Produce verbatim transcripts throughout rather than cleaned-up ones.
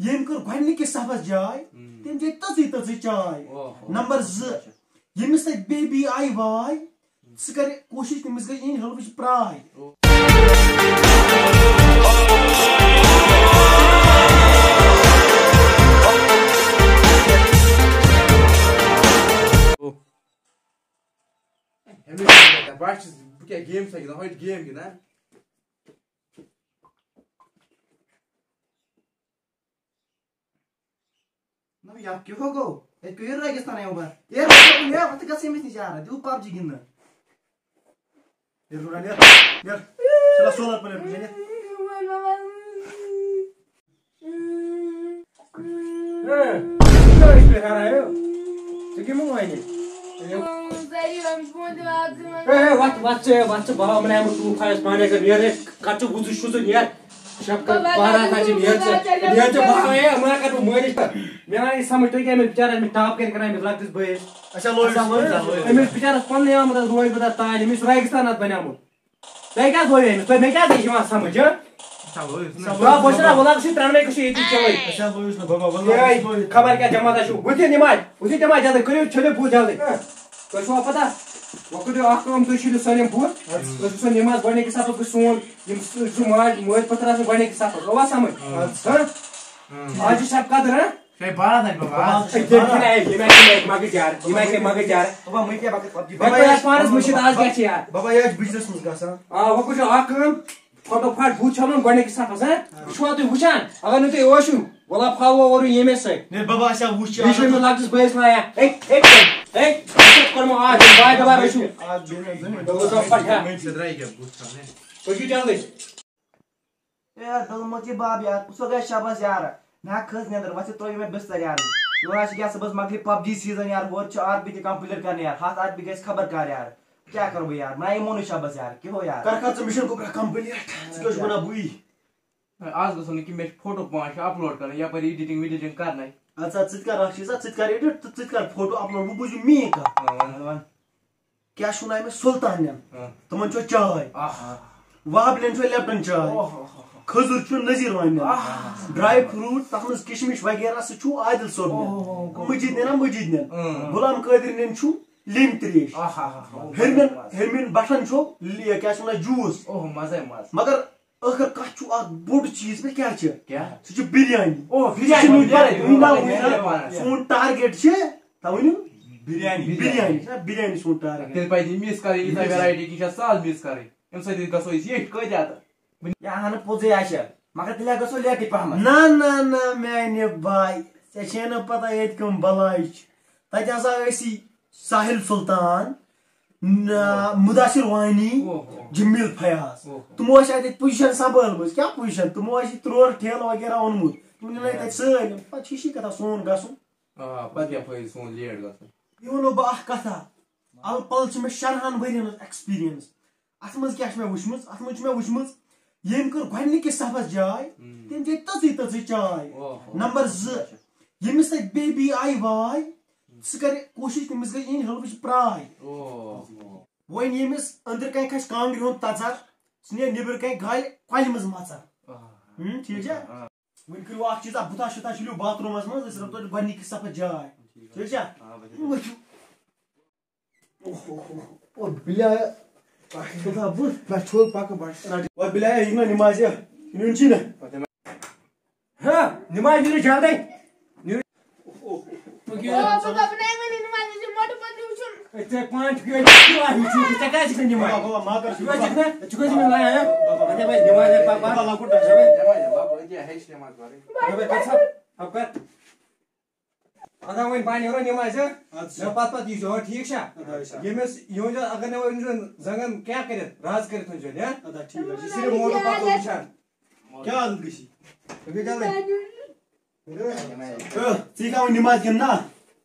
ییٚمۍ کٔر گۄڈٕنِکِس صفس جاے، تٔمۍ چے تٔژٕے تٔژٕے چاے۔ اوہ۔ نمبر زٕ، ییٚمِس تَتہِ بیبی آیہِ واے، سُہ کَرِ کوٗشِش تٔمِس گژھِ یِنۍ حلوٕچ پراے۔ ہمیشہِ چھُس بہٕ دَپان، بہٕ چھُس، بہٕ کیٛاہ گیم چھُسا گِنٛدان؟ ہۄتہِ گیم گِنٛدان۔ نہ، یَتھ کیٛاہ ہو گوٚو؟ ییٚتہِ پیوٚو یہِ رٲگِستان یِوان۔ ہے، رٲگِستان، ہے، وۄتھ گژھ ییٚمِس نِش یارٕ، دیُت پب جی گِنٛدنہٕ۔ یہِ روٗرا، نیر، نیر۔ چلا، solar panel پٮ۪ٹھ، نیر۔ ہے، ژٕ کیٛاہ ٲسۍ مےٚ کران، ہے؟ ژٕ کیٛاہ مہٕ وَنہِ؟ ہے، ہے، وَتھ، وَتھ ژٕ، وَتھ ژٕ، بہٕ ہاوٕ مےٚ یِمَن طوٗفانَس پانَے کَرٕ، نیر، ہے، کَتھ چھُ وُزُر شُزُر، نیر۔ شب کا بارہ تھا جی، نیر ژٕ، نیر ژٕ، بہٕ ہاوٕ، ہے، مےٚ کَتھ بہٕ مٲلِس پٮ۪ٹھ۔ مےٚ آیہِ سَمٕجھ، تُہۍ کیٛاہ أمِس بِچارَس، أمِس ٹاپ کَرِ کَران، أمِس لۄکٹِس بٲیِس۔ اچھا، لویُس، اچھا، لویُس، لویُس۔ أمِس بِچارَس پَننُے آمُت اَتھ روزِ بہٕ تَتھ تانۍ، أمِس رٲگِستان اَتھ بَنیومُت۔ تۄہہِ کیٛاہ گوٚو أمِس؟ تۄہہِ، مےٚ کیٛاہ گٔے یِوان سَمٕجھ، ہہ؟ اچھا، لویُس نہ۔ بابا، بہٕ چھُس نہ، وَلہٕ، بہٕ چھُس ترٛٮ۪نوَے کٔشیٖرِ ییٚتی چلٲوِتھ۔ اچھا، لویُس نہ، بابا، وَلہٕ، یِہوٚے لویُس نہ۔ خبر کیٛاہ جماعتہ چھُ۔ وٕتھِو نٮ۪مازِ، وٕتھِو نٮ۪مازِ، جلدی کٔرِو، چھٔلِو بُتھ جلدی۔ تۄہہِ چھُوا پتہ؟ وۄنۍ کٔرِو اَکھ کٲم، تُہۍ چھٔلِو سٲلِم بُتھ۔ اَدٕ سا۔ تُہۍ چھُو سۄ نٮ۪ماز گۄڈٕنِکِس صفس گٔژھ سون، یِم س-، سُہ ماج، مٲلۍ پٔتھر آسَن گۄڈٕنِکِس صفس۔ اَوا سَمٕجھ؟ اَدٕ سا۔ ہہ؟ اۭں۔ آز چھِ شب قدر، ہہ؟ ہے، بارہ تانۍ بابا، آز چھِ أسۍ دِن بارہ۔ چھِنہٕ اَسہِ، یِم آسہِ مےٚ مَگٕج یار، یِم آسہِ مےٚ مَگٕج یار۔ بابا، مےٚ کیٛاہ وقت پَتہٕ یہِ؟ مےٚ بابا، کوٚر یہِ اَسہِ پانَس مُشِتھ آز کیٛاہ چھِ یار۔ بابا، یہِ حظ چھِ بِزنِسَس منٛز گژھان۔ آ، وۄنۍ کُس چھُ اَکھ کٲم؟ پھٹو پھٹ بُتھ چھَلُن گۄڈٕنِکِس صفَس، ہہ؟ یہِ چھُوا تُہۍ وٕچھان؟ اگر نہٕ تُہۍ ٲسِو، وَلہ پھالو اورٕ ییٚمے سۭتۍ۔ ہے، بابا، اَسہِ ہا وٕچھ یہِ۔ بیٚیہِ چھُ أمِس لۄکٹِس بٲیِس وَنان، ہے، ہے، ہے، اَسہِ کوٚرمُت آز، یِم بایہِ دَپان ٲسِو۔ آز بیٚیہِ نہٕ زٔمیٖن۔ دوٚپمَس، دوٚپمَس، پَتہٕ کیٛاہ؟ ژٕ درٛاے کیٛاہ بُتھ چھَلنہِ؟ پٔکِو جلدی۔ اے، ڈوٚلمُت یہِ بب یار، کُس گژھِ شبس یار؟ مےٚ ہا کھٔژ نیٚنٛدٕر، وۄتھ ژٕ ترٛٲیِو مےٚ بستر یار۔ یورٕ ہا چھِ کیٛاہ صُبحس مغرب پب جی سیزن یار، ہورٕ چھُ آر پی تہِ کمپلیٖٹ کرنہِ یار، ہتھ آر پی گژھِ خبر کر یار۔ کیٛاہ کرٕ بہٕ یار؟ مےٚ یِمو نہٕ شبس یار، کِہو یار۔ کر کر ژٕ مِشن کُبرا کمپلیٖٹ، ژٕ کیٛاہ چھُکھ ونان بٕے؟ آز گژھو نہٕ کینٛہہ، مےٚ چھِ فوٹو پانٛژھ شےٚ اپلوڈ کرٕنۍ، یپٲرۍ ایڈیٹنگ ویڈیٹنگ کرنَے۔ اَدٕ سا، ژٕ تہِ کر اکھ چیٖز، ژٕ تہِ کر ایڈٹ تہٕ ژٕ تہِ کر فوٹو اپلوڈ، وۄنۍ بوٗزِو میٛٲنۍ کتھ۔ آ، وَن۔ وَن۔ کیٛاہ چھُ وَنان أمِس سُلطان نٮ۪ن؟ ہاں۔ تِمن چھو چاے۔ آہا۔ وہاب نٮ۪ن چھو لیپٹن چاے۔ اوہ، اوہ، اوہ۔ کھٔزٕر چھُ نذیر وانہِ نٮ۪ن۔ آہا۔ ڈراے فروٹ، تَتھ منٛز کِشمِش وغیرہ، سُہ چھُ عادل صٲب نٮ۪ن۔ اوہ، اوہ، اوہ۔ مجید نٮ۪ن، مجید نٮ۪ن۔ اۭں۔ غلام قٲدر نٮ۪ن چھُ لیٚمبۍ تریش۔ آہا، آہا، آہا۔ ہیٚرمٮ۪ن، ہیٚرمٮ۪ن بٹھن چھو لے-، کیٛاہ چھِ وَنان، جوٗس۔ اوہ، مزے مزٕ۔ مگر ٲخٕر کَتھ چھُ اَکھ بوٚڑ چیٖز، پٮ۪ٹھ کیٛاہ چھِ؟ کیٛاہ؟ سُہ چھُ بِریانی۔ اوہ، سُہ چھُ بِریانی، وٕنہِ بِریانی، پَران، وٕنہِ نہ، بِریانی، وٕنہِ نہ۔ بِریانی۔ سون ٹارگیٹ چھِ، تَوٕ ؤنِو؟ بِریانی۔ بِریانی، چھِنہ بِریانی سون ٹارگیٹ۔ تیٚلہِ پَزِ یہِ مِس کَرٕنۍ، ییٖژاہ ویرایٹی کہِ چھےٚ سہل مِس کَرٕنۍ۔ اَمہِ سۭتۍ گژھو أسۍ ییٚتھۍ کۭتیٛاہ تہٕ۔ یہِ اَہَن پوٚزُے آسہِ، مگر تیٚلہِ ہا گژھو لیٹٕے پَہمَتھ۔ نہ، نہ، نہ، میٛانہِ باے، ژےٚ چھے نہ پَتہ ییٚتہِ کٕم بَلاے چھِ۔ تَتہِ ہسا ٲسی ساحل سُلطان، نہ، مُدثر وانی، اوہ، اوہ۔ جمیل فیاض۔ اوہ، اوہ۔ تِمو ٲسۍ اَتہِ پُزِشن سنبھٲلمٕژ۔ کیٛاہ پُزِشن؟ تِمو ٲسۍ یہِ ترٛوٹ ٹھیلہٕ وغیرہ اوٚنمُت۔ تِمن نِنَے تَتہِ سٲلِم۔ پَتہٕ چھِ یہِ کَتھا سون گژھُن۔ آ، پَتہٕ کیٛاہ فٲیدٕ سون لیٹ گژھُن؟ یہِ وَنو بہٕ اَکھ کَتھا۔ اَلہٕ پَلہٕ چھِ مےٚ شَرہَن ؤرِیَن ہٕنٛز ایکسپیٖرینس۔ اَتھ منٛز کیٛاہ چھِ مےٚ وٕچھمٕژ؟ اَتھ منٛز چھِ مےٚ وٕچھمٕژ، ییٚمۍ کٔر گۄڈٕنِکِس صفَس جاے، ہُم۔ تٔمۍ چے تٔژٕے تٔژٕے چاے۔ اوہ۔ نمبر زٕ، اچھا۔ ییٚمِس تَتہِ بیبی آیہِ واے، سُہ کَرِ کوٗشِش تٔمِس گژھِ یِنۍ حلوٕچ پراے۔ اوہ۔ وۄنۍ ییٚمِس أنٛدرٕ کَنہِ کھسہِ کانٛگرِ ہُنٛد تَژَر، سُہ نیرِ نیٚبرٕ کَنہِ گالہِ کۄلہِ منٛز مَژَر۔ آہ۔ ہُم، ٹھیٖک چھا؟ آ۔ وۄنۍ کٔرِو اَکھ چیٖز، اَتھ بُتھا شُتھا چھٔلِو باتھ روٗمَس منٛز، أسۍ رَٹو تۄہہِ گۄڈٕنِکِس صفَس جاے۔ ٹھیٖک چھا؟ آ، بہٕ دِمہٕ۔ ؤتھِو۔ اوہ، اوہ، اوہ، اوہ، بِلیا، بہٕ، بہٕ چھُس پَکان، بَس۔ وَ بِلیا، یہِ نہ نِماز، یہِ نیُن چھی نہ۔ ہاں، نِماز نیرِو جلدی۔ نیرِو۔ او، بہٕ دَپہٕ نَے وۄنۍ نِماز، یہِ چھُ موٹہٕ پَتہٕ وٕچھُن۔ ہے، ژےٚ پانہٕ چھُکھ یِہوٚے، ژٕ چھُکھ یِہوٚے، ژےٚ کیٛازِ چھُکھ نہٕ نِماز؟ بابا، ما کر ژٕ چھُکھ نہ، ژٕ چھُکھ نہٕ نِماز، ہاں؟ بابا۔ اَدٕ ہے، وۄنۍ نِماز ہے، پَکھ، پَکھ۔ بابا، لۄکُٹ حظ۔ ہے، وۄنۍ، ہے، وۄنۍ، یہِ ہے چھِ نِماز پَرٕنۍ۔ ہے، وۄنۍ کَر ژٕ، ہَپ کَر۔ اَدٕ ہا وۄنۍ بَنہِ یورٕ نِماز، ہہ؟ اَدٕ سا۔ مےٚ پَتہٕ پَتہٕ یی زیو، ٹھیٖک چھا؟ اَدٕ حظ۔ ییٚمِس یِہُنٛد اگر نہٕ وۄنۍ زَنٛگَن کیٛاہ کٔرِتھ، راز کٔرِتھ وۄنۍ زیو، ہہ؟ اَدٕ حظ، ٹھیٖک حظ چھِ۔ یہِ صرف موٹو پَکو وٕچھان۔ کیٛاہ عادت گٔژھی؟ تُہۍ گٔے جلدی۔ تہٕ ژٕ یِکھا وۄنۍ نِماز کِنہٕ نہ؟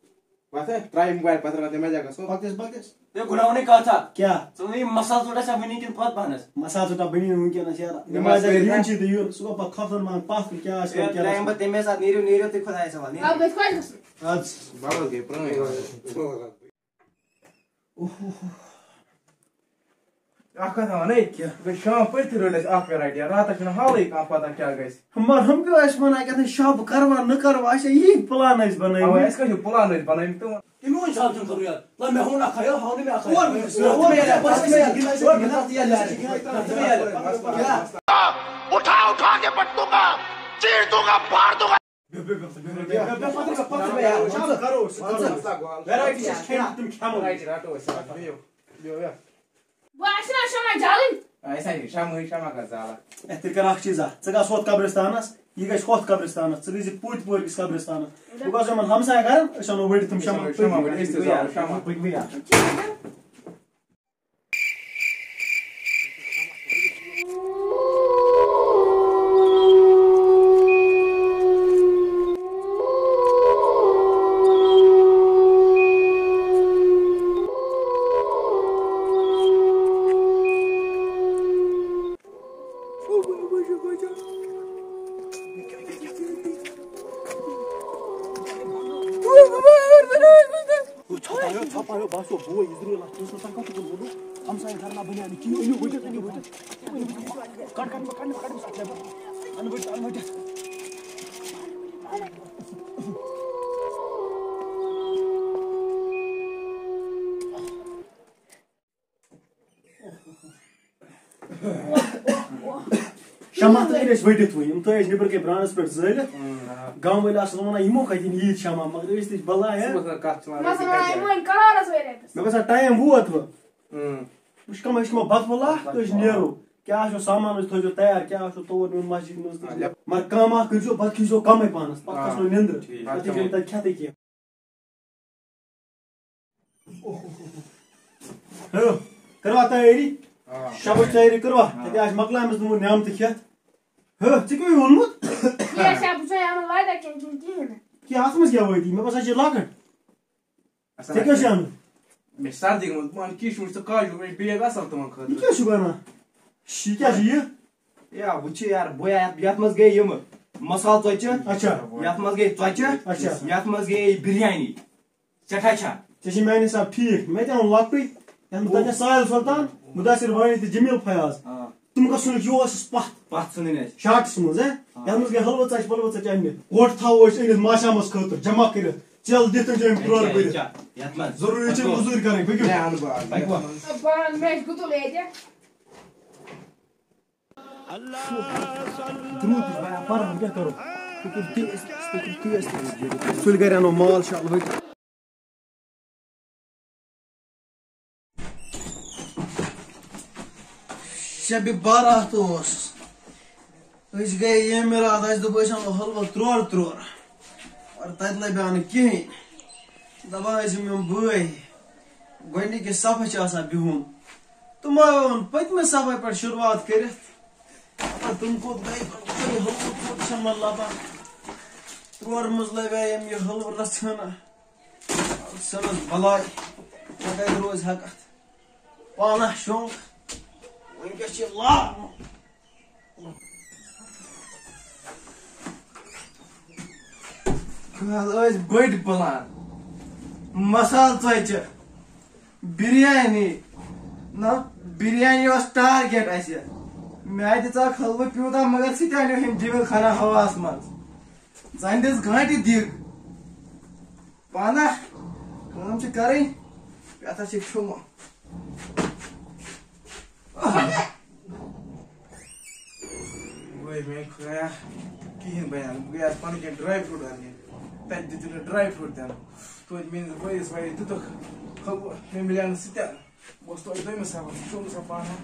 وَتھ ہے، ترٛاو یہِ موبایل پَتہٕ رَٹھ، تَمہِ آیہِ گژھو۔ پَکھ تِس، پَکھ تِس۔ ہے، گۄڈٕ وَنَے کَتھ اَکھ۔ کیٛاہ؟ ژٕ وَن یہِ مَسالہٕ ژوٚٹ آسیا وٕنی کِنہٕ پَتہٕ پَہنَس؟ مَسالہٕ ژوٚٹا بَنی نہٕ وٕنکیٚنَس یارٕ۔ نٮ۪ماز نٮ۪ماز پَرِ پٔرِتھ یُن ہا؟ چھِ تہٕ یُن، ژٕ گوٚو پَتہٕ کھۄژُن منٛز پَتھ کُن، کیٛاہ آسہِ ہے، کَرُن، کیٛاہ ترٛایم آسہِ بہٕ تَمے ساتہٕ، نیٖرِو، نیٖرِو تُہۍ خۄدایَس حوالہٕ، نیٖرِو۔ اَدٕ سا۔ بَبَس گٔے پرٛٲنۍ عادت۔ اوہ، اوہ، اوہ۔ اکھ کتھ ونے، کیٛاہ؟ گٔے شام پٔرتھٕے رٔٹ اَسہِ اکھ ویرایٹی، راتس چھُنہٕ حالٕے کانٛہہ پتہ کیٛاہ گژھِ۔ مگر ہُم کیٛاہ ٲسۍ ونان، کیٛاہ تام شب کروا نہٕ کروا، اَسہِ چھا یی پلان ٲسۍ اَوے بنٲومٕتۍ۔ اَسہِ کیٛاہ چھُ پلان ٲسۍ بنٲومٕتۍ تہٕ؟ تٔمۍ ووٚن شام چھُنہٕ ضروٗرت۔ نہ، مےٚ ووٚن اکھ ہا، یہِ ہاو نہٕ مےٚ اکھ ہا۔ اور مےٚ، اور مےٚ، اور مےٚ، اور مےٚ، اور مےٚ، اور مےٚ، اور مےٚ۔ اٹھا اٹھا کے پٹکا، چیر دوں گا، پھاڑ دوں گا۔ بیٚہہ، بیٚہہ، بیٚہہ، بیٚہہ، پتہٕ، پتہٕ، پتہٕ، بیٚہہ، بیٚہہ، پتہٕ، پتہٕ، پتہٕ، پتہٕ، پتہٕ، بیٚہہ۔ ویرایٹی چھِ کھیٚنۍ، تِم کھٮ۪مو۔ ویرایٹی رٹو أسۍ، آ، بِہِو، بِہِو، بِہِو۔ بہٕ آسہِ نا شمع جلٕنۍ؟ آ، أسۍ ہا چھِ شمعٕے، شمع کَتھ زالان؟ اے، تیٚلہِ کر اکھ چیٖزا، ژٕ گژھ ہۄتھ قبرستانس، یہِ گژھِ ہۄتھ قبرستانس، ژٕ گٔژھ یہِ پوٗتۍ پورِ کِس قبرستانس۔ بہٕ گژھٕ یِمن ہمساین گرن، أسۍ اَنو ؤڑِتھ تِم شمع۔ شمع ؤڑِتھ، أسۍ تہِ زالو شمع۔ پٔکِو، پٔکِو۔ ژھۄپہٕ آیو، ژھۄپہٕ آیو، باسیو بوے اِسرائیل اَتھ۔ تٔمِس نہٕ تۄہہِ کَتھ ووٚنوُ؟ ہمسایَن کَرنا بنیٛاہ نہٕ کِہیٖنۍ، أنِو ؤٹِتھ، أنِو ؤٹِتھ۔ أنِو ؤٹِتھ۔ کَڑ، کَڑ، کَڑ، کَڑ، کَڑ، کَڑ۔ اَن ؤٹِتھ، اَن ؤٹِتھ۔ شمع تہٕ أنۍ اَسہِ ؤٹِتھ وۄنۍ، یِم تھٲے اَسہِ نیٚبرٕ کَنۍ برٛانٛڈَس پٮ۪ٹھ زٲلِتھ۔ اۭں، آ۔ گامہٕ وٲلۍ آسَن وَنان، یِمو کَتہِ أنۍ ییٖتۍ شمع، مگر أسۍ تہِ چھِ بَلاے، ہہ؟ صُبحَس کَتھ چھِ وَنان، مثلاً، أسۍ کَتہِ یِمو أنۍ کَلارَس وٲلۍ اَتہِ۔ مےٚ باسان، ٹایم ووت وۄنۍ۔ اۭں۔ وٕچھ، کَم أسۍ کھٮ۪مو بَتہٕ پھوٚلہ تہٕ أسۍ نیرو۔ کیٛاہ آسیو سامان، أسۍ تھٲیزیو تیار، کیٛاہ آسیو تور نیُن مسجد منٛز تہٕ آ، لٮ۪پ- مگر کٲم اَکھ کٔرۍزیو، بَتہٕ کھیٚیزیو کَمٕے پانَس، پَتہٕ آ، کھَسو نیٚنٛدرٕ، ٹھیٖک۔ پَتہٕ ہیٚکِو نہٕ تَتہِ کھٮ۪تھٕے کینٛہہ۔ ہیو، کٔروا تیٲری؟ آ۔ شبٕچ تیٲری کٔروا؟ آ۔ تَتہِ آسہِ مۄکلایمٕژ تِمو نعمتہٕ کھٮ۪تھ۔ ہیو، ژےٚ کیٛاہ اوٚنمُت؟ کیٛاہ چھا، بہٕ چھُسے اَنان واریاہ کینٛہہ، کِنہٕ کِہیٖنۍ نہٕ؟ کیٛاہ، اَتھ منٛز کیٛاہ وٲتی؟ مےٚ باسان، یہِ چھِ لۄکٕٹ۔ اَصٕل ژےٚ کیٛاہ چھِ اَنُن؟ مےٚ چھِ سردی گٔمٕژ، بہٕ اَنہٕ کِشمِش تہٕ کاجوٗ، مےٚ چھِ بیگ اَصٕل تِمَن خٲطرٕ۔ یہِ کیٛاہ چھُکھ وَنان؟ شی کیٛاہ چھُ یہِ؟ یا، وٕچھ یار، بہٕ یَتھ، یَتھ منٛز گٔے یِمہٕ مصالہٕ ژۄچہِ، اچھا۔ یَتھ منٛز گٔے ژۄچہِ، اچھا۔ یَتھ منٛز گٔے بِریانی۔ سٮ۪ٹھاہ چھا؟ ژےٚ چھِ میٛانہِ حساب ٹھیٖک۔ مےٚ تہِ اوٚن لۄکٹُے، یَتھ منٛز تَتہِ ساحِل سُلطان، مُدثِر وانی تہٕ جمیٖل فیاض۔ آ۔ تِم گژھُن یہِ اوس اَسہِ پَتھ۔ پَتھ ژھٕنٕنۍ اَسہِ۔ شاٹَس منٛز، ہے؟ آ۔ یَتھ منٛز گٔے حلوٕ ژۄچہِ، پلوٕ ژۄچہِ اَننہِ۔ کوٹہٕ تھاوو أسۍ أنِتھ ماہ شامَس خٲطرٕ، جمع کٔرِتھ۔ ژٮ۪ل دِتھ تِم چھِ أمۍ ٹرٛور کٔرِتھ۔ کیٛاہ؟ یَتھ منٛز؟ ضروٗری چھِ مٔزوٗرۍ کَرٕنۍ، پٔکِو۔ ہے، اَنہٕ بہٕ آز۔ پٔکِو۔ بہٕ اَنہٕ، مےٚ آسہِ گُتُل ییٚتہِ۔ درود چھُس بَران پَرُن، کیٛاہ کَرو؟ تُہۍ کٔرِو تی، أسۍ، تُہۍ کٔرِو تی، أسۍ تہِ۔ سُلہِ گَرِ اَنو مال، شال ؤٹِتھ۔ شبِ بارات اوس۔ أسۍ گٔے ییٚمہِ راتہٕ، اَسہِ دوٚپ أسۍ اَنو حلوٕ ترٛورٕ ترٛورٕ۔ مگر تَتہِ لَبیٛاو نہٕ کِہیٖنۍ۔ دَپان ٲسۍ یِم، یِم بٲے، گۄڈٕنِکِس صفَس چھِ آسان بِہُن۔ تِمو اوٚن پٔتمہِ صفہٕ پٮ۪ٹھ شروٗعات کٔرِتھ۔ پَتہٕ تِم کوٚت گٔے، پَتہٕ گٔے، ہُم کوٚت چھَنہٕ لَبان۔ ترٛورٕ منٛز لَبیٛاے أمۍ یہِ حلوٕ رَژھِ ہنا۔ ژھٕنُس بَلاے، ژےٚ کَتہِ روزِ ہٮ۪کَتھ؟ پانہ شۄنٛگ، وٕنۍکٮ۪س چھِ لاگُن۔ کالہٕ ٲسۍ بٔڑۍ پٕلان، مصالہٕ ژۄچہِ، بِریانی۔ نہ، بِریانی اوس ٹارگیٹ اَسہِ۔ مےٚ دِژاکھ حلوٕ پیوٗنٛتاہ، مگر سُہ تہِ اَنیو ہُمۍ جمیٖل خانہ ہواہَس منٛز۔ زَنہِ دِژ گانٹہِ دِگ۔ پانہ کٲم چھِ کَرٕنۍ، پٮ۪تھَس چھِ کھیوٚمُت۔ وٲے میٛانہِ خۄدایا، کِہیٖنۍ بَنیٛاو نہٕ۔ بہٕ گٔیاس پَنٕنۍ کِنۍ ڈرٛاے فرٛوٗٹ اَننہِ، تَتہِ دِتُکھ نہٕ ڈرٛاے فرٛوٗٹ تہِ نہٕ۔ توتہِ میٛٲنِس بٲیِس وَیہِ دِتُکھ، خبر مےٚ مِلیو نہٕ سُہ تہِ نہٕ۔ بہٕ اوسُس توتہِ دوٚیمِس صفَس، ژوٚل سا پانہٕ۔